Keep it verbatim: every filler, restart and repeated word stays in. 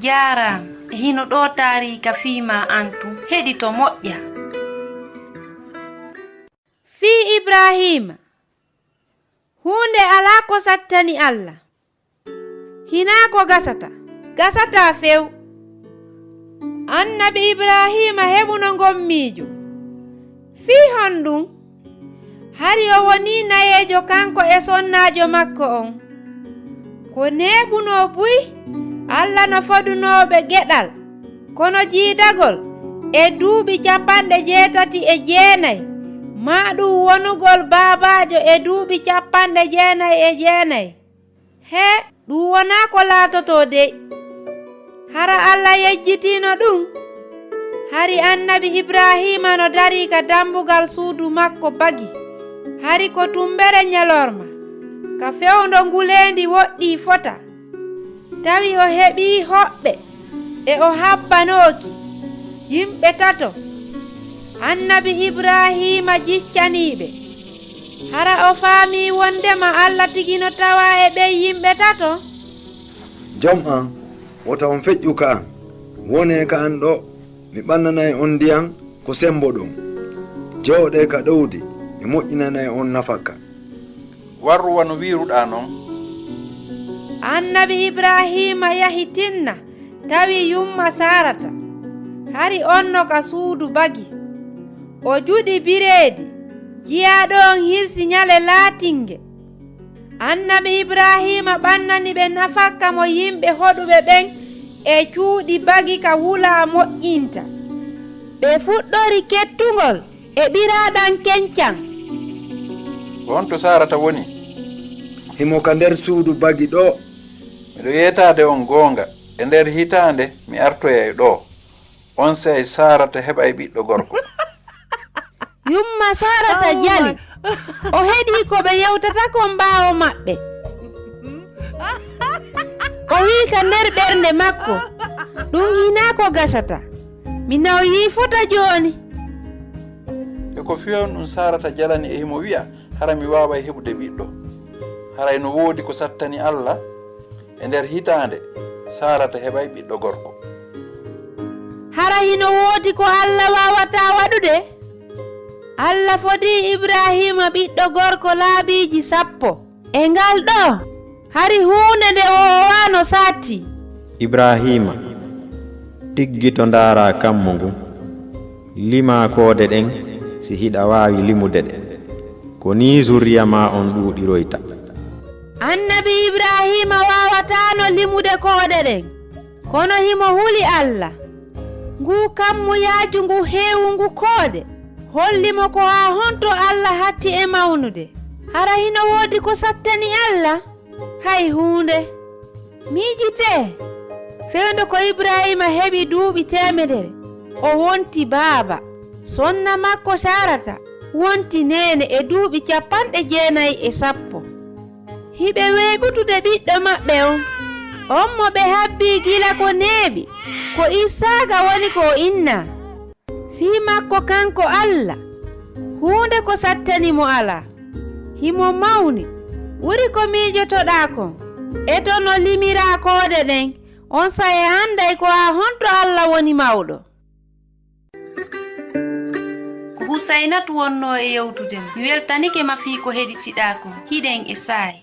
Jaaraama, e hino ɗoo taariika fii maa an tun. Heɗito moƴƴa. Fii Ibraahiima, huunde alaa ko sattani Alla. Hinaa ko gasata, gasataa few. Annabi Ibraahiima heɓuno ngon miijo. Fii honɗun? Hari o wonii nayeejo kanko e sonnaajo makko on. Ko neeɓunoo buy, Alla no fodunooɓe geɗal, kono jiidagol e duuɓi capanɗe jeetati e jeenay, maa ɗun wonugol baabaajo e duuɓi capanɗe jeenay e jeenay. Hee, ɗun wonaa ko laatotoo dey. Hara Alla yejjitiino ɗun? Hari annabi Ibraahiima no darii ka dambugal suudu makko bagi. Hari ko tumbere ɲalorma, ka fewndo nguleendi woɗɗii fota. Tawi o heɓii hoɓɓe, e o habbanooki, yimɓe tato. Annabi Ibraahiima jiccanii ɓe. Hara o faamii wondema Alla tigi no tawaa e ɓen yimɓe tato? Jom an, wota on feƴƴu ka an. Wonee ka an ɗoo, mi ɓannanay on ndiyan ko semboɗon. Jooɗee ka ɗowdi, mi moƴƴinanay on nafakka. Warru wano wiiruɗaa non. Annabi Ibraahiima yahi tinna, tawi yumma Saarata. Hari on no ka suudu bagi. O juɗi bireedi, jiyaaɗo on hirsi ɲale laatinge. Annabi Ibraahiima ɓannani ɓe nafakka mo yimɓe hoɗuɓe ɓen e cuuɗi bagi ka wulaa moƴƴinta. Ɓe fuɗɗori kettungol e ɓiraaɗan kencan. Ko honto Saarata woni? Himo ka nder suudu bagi ɗoo. Miɗo yeetaade on goonga, e nder hitaande mi artoyay ɗoo. Onsay Saarata heɓay ɓiɗɗo gorko. Yumma Saarata jali. O heɗii ko ɓe yewtata kon ɓaawo maɓɓe. O wi'i ka nder ɓernde makko, "Ɗun hinaa ko gasata. Mi nawyii fota jooni." E ko fii honɗun Saarata jalani e himo wi'a, "Hara mi waaway heɓude ɓiɗɗo." Haray no woodi ko sattani Alla? E nder hitaande, Saarata heɓay ɓiɗɗo gorko. Hara hino woodi ko Alla waawataa waɗude? Alla fodii Ibraahiima ɓiɗɗo gorko laabiiji sappo. E ngal ɗoo, hari huunde nde woowaano saatti. Ibraahiima, tiggito ndaaraa kammu ngun. Limaa koode ɗen si hiɗa waawi limude ɗe. Ko nii zurriya maa on ɗuuɗiroyta. Annabi Ibraahiima waawataano limude koode ɗen, kono himo huli Alla. Nguu kammu yaaju ngu heewu ngu koode holli mo ko haa honto Alla hatti e mawnude. Hara hino woodi ko sattani Alla? Hay huunde. Miijitee, fewndo ko Ibraahiima heɓi duuɓi teemedere, o wonti baaba. Sonna makko Saarata wonti neene e duuɓi capanɗe jeenay e sappo. Hiɓe weeɓutude ɓiɗɗo maɓɓe on, on mo ɓe habbii gila ko neeɓi, ko Issaaqa woni ko o innaa. Fii makko kanko Alla, huunde ko sattani mo alaa. Himo mawni, ɓuri ko miijotoɗaa kon. E to no limiraa koode ɗen, onsay a annday ko haa honto Alla woni mawɗo. Ko Husaynatu wonnoo e yewtude ma. Mi weltanike ma fii ko heɗitiɗaa kon. Hiɗen e saa'i.